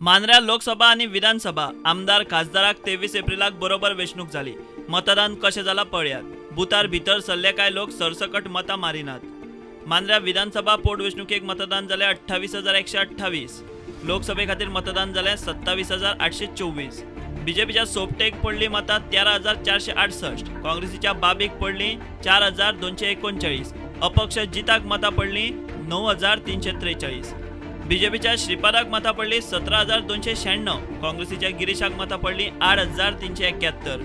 मांद्र्या लोकसभा आनी विधानसभा आमदार खासदाराक 23 एप्रिलाक बरोबर वेंचणूक जाली। मतदान कशें जालां पळयात। बुथार भितर सरले काय लोक सरसकट मतां मारिनात। मांद्र्या विधानसभा पोटवेंचणुकेक मतदान जालें 28,128, लोकसभे खातीर मतदान जालें 27,824। बीजेपीच्या सोपटेक पडली मतां 13,468, काँग्रेसीच्या बाबीक पडली 4,239, अपक्ष जिताक मतां पडली 9,343, बीजेपीच्या श्रीपादाक मतां पडली 17,296, काँग्रेसीच्या गिरीशाक मतां पडली 8,371।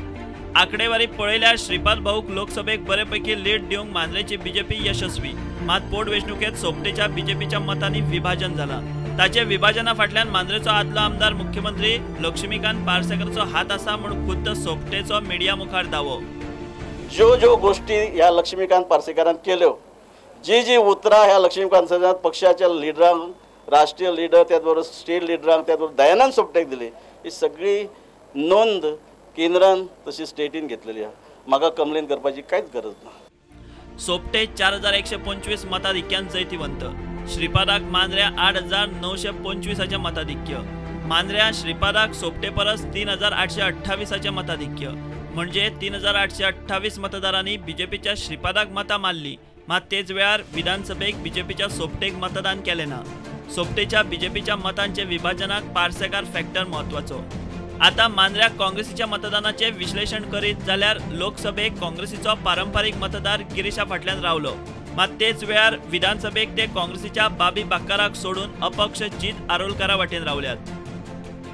आंकडेवारी पळयल्यार श्रीपाद भाऊक लोकसभेक बरेपैकी लीड दिवंक मांद्रेची बीजेपी यशस्वी। मात पोटवेंचणुकेंत सोपटेच्या बीजेपीच्या मतांनी विभाजन जाला। ताचे विभाजना फाटल्यान मांद्रेचो आदलो आमदार मुख्यमंत्री लक्ष्मीकांत पार्सेकराचो हात आसा म्हूण खुद्द सोपटेचो मिडिया मुखार दावो। ज्यो ज्यो गोष्टी ह्या लक्ष्मीकांत पार्सेकरान केल्यो, जी जी उतरां ह्या लक्ष्मीकांत पक्षाच्या लिडरांक, राष्ट्रीय लिडर, त्याच बरोबर स्टेट लिडरांक, त्याच बरोबर दयानंद सोपटेक दिली, ही सगळी नोंद केंद्रान तशी स्टेटीन घेतलेली आहा। म्हाका कंप्लेन करपाची कांयच गरज ना। सोपटे 4,125 मताधिक्यान जैतिवंत, श्रीपादाक मांद्र्या 8,925 मताधिक्य, मांद्र्या श्रीपादाक सोपटे परस 3,828 मताधिक्य, म्हणजे 3,828 मतदारांनी बीजेपीच्या श्रीपादाक मतां मारली। मात तेच वेळार विधानसभेक बीजेपीच्या सोपटेक मतदान केलें ना। सोपटेच्या बीजेपीच्या मतांचे विभाजनाक पार्सेकार फॅक्टर म्हत्वाचो। आता मांद्र्या काँग्रेसीच्या मतदानाचे विश्लेषण करीत जाल्यार लोकसभेक काँग्रेसीचो पारंपारीक मतदार गिरीशा फाटल्यान रावलो। मात तेच वेळार विधानसभेक ते काँग्रेसीच्या बाबी बाक्काराक सोडून अपक्ष जीत आरोलकारा वाटेन रावल्यात।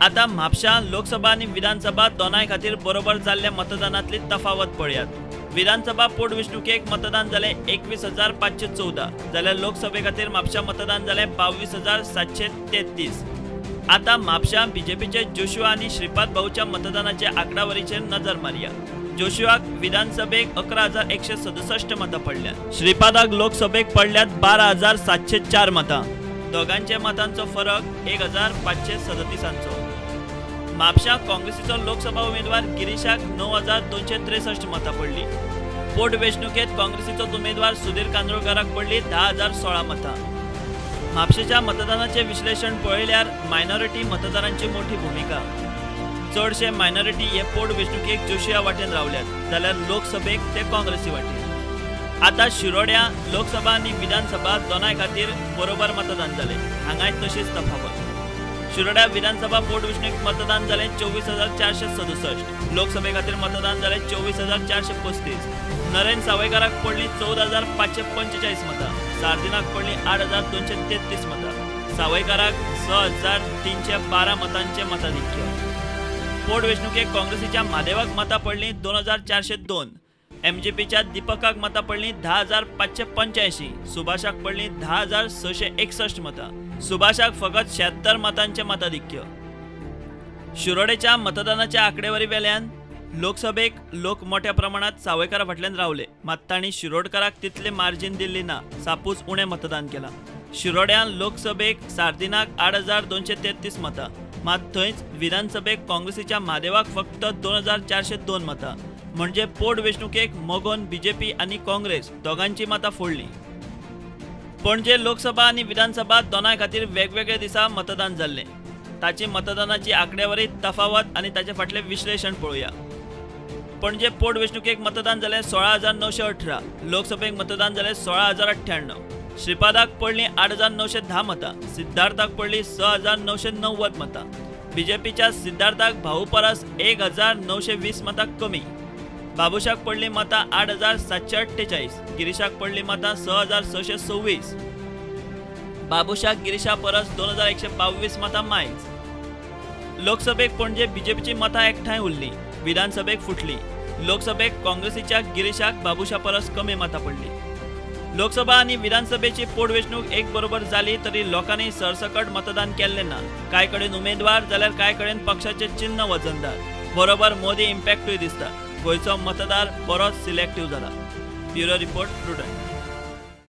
आता म्हापशा लोकसभा आनी विधानसभा दोनाय खातीर बरोबर जाल्ल्या मतदानांतली तफावत पळयात। विधानसभा पोटवेंचणुकेक मतदान जालें 21,514, जाल्यार लोकसभे खातीर म्हापशा मतदान जालें 22,733। आता म्हापशा बीजेपीचे जोशुआ आनी श्रीपाद भाऊच्या मतदानाचे आंकडावरीचेर नजर मारया। जोशुआक विधानसभेक 11,167 मतां पडल्यात, श्रीपादाक लोकसभेक पडल्यात 12,704 मतां। दोगांच्या मतांचो फरक 1,537. म्हापशा काँग्रेसीचो लोकसभा उमेदवार गिरीशाक 9,263 मतां पडली। पोटवेंचणुकेंत काँग्रेसीचो उमेदवार सुधीर कांदोळकाराक पडली 10,016 मतां। म्हापशेच्या मतदानाचे विश्लेषण पळयल्यार मायनॉरिटी मतदारांची मोठी भूमिका। चडशे मायनॉरिटी हे पोटवेंचणुकेक जोशिया वाटेन रावल्यात, जाल्यार लोकसभेक ते काँग्रेसी वाटेन। आता शिरोड्या लोकसभा आनी विधानसभा दोनाय खातीर बरोबर मतदान जालें, हांगाय तशीच तफावत। शिरोड्या विधानसभा पोटवेंचणुकेक मतदान जालें 24,467, लोकसभे खातीर मतदान जालें 24,435। नरेंद्र सावयकाराक पडली 14,545 मतां, सार्दिनाक पडली 8,233 मतां, सावयकाराक 6,312 मतांचे मताधिक्य। पोटवेंचणुकेक काँग्रेसीच्या म्हादेवाक मतां पडली 2,402, एमजीपीच्या दीपकाक मतां पडली 10,585, सुभाषाक पडली 10,661 मतां, सुभाषाक फकत 76 मतांचे मताधिक्य। शिरोडेच्या मतदानाच्या आंकडेवारी वेल्यान लोकसभेक लोक मोठ्या प्रमाणात सावयकारा फाटल्यान रावले, मात तांणी शिरोडकाराक तितले मार्जीन दिल्ली ना, सापूच उणें मतदान केलां। शिरोड्यान लोकसभेक सार्दिनाक 8,233 मतां, मात थंयच विधानसभेक काँग्रेसीच्या म्हादेवाक फक्त 2,402 मतां, म्हणजे पोटवेंचणुकेक मगोन बीजेपी आनी काँग्रेस दोगांची मतां फोडली। पणजे लोकसभा आनी विधानसभा दोनाय खातीर वेगवेगळे दिसा मतदान जाल्लें, ताची मतदानाची आंकडेवारी तफावत आनी ताचे फाटलें विश्लेषण पळोवया। पणजे पोटवेंचणुकेक मतदान जालें 16,918, लोकसभेक मतदान जालें 16,098, श्रीपादाक पडली 8,910 मतां, सिद्धार्थाक पडली 6,990 मतां, बीजेपीच्या सिद्धार्थाक भाऊ परस 1,920 मतां कमी, बाबुशाक पडली मतां 8,748, गिरीशाक पडली मतां 6,626, बाबुशाक गिरीशा परस 2,122 मतां मायज। लोकसभेक पणजे बीजेपीची मतां एकठांय उरली, विधानसभेक फुटली। लोकसभेक काँग्रेसीच्या गिरीशाक बाबुशा परस कमी मतां पडली। लोकसभा आनी विधानसभेची पोटवेंचणूक एक बरोबर जाली तरी लोकांनी सरसकट मतदान केल्लें ना। कांय कडेन उमेदवार जाल्यार कांय कडेन पक्षाचे चिन्ह वजनदार, बरोबर मोदी इम्पॅक्टूय दिसता। गोंयचो मतदार बरोच सिलेक्टीव जाला। Bureau report, Prudent.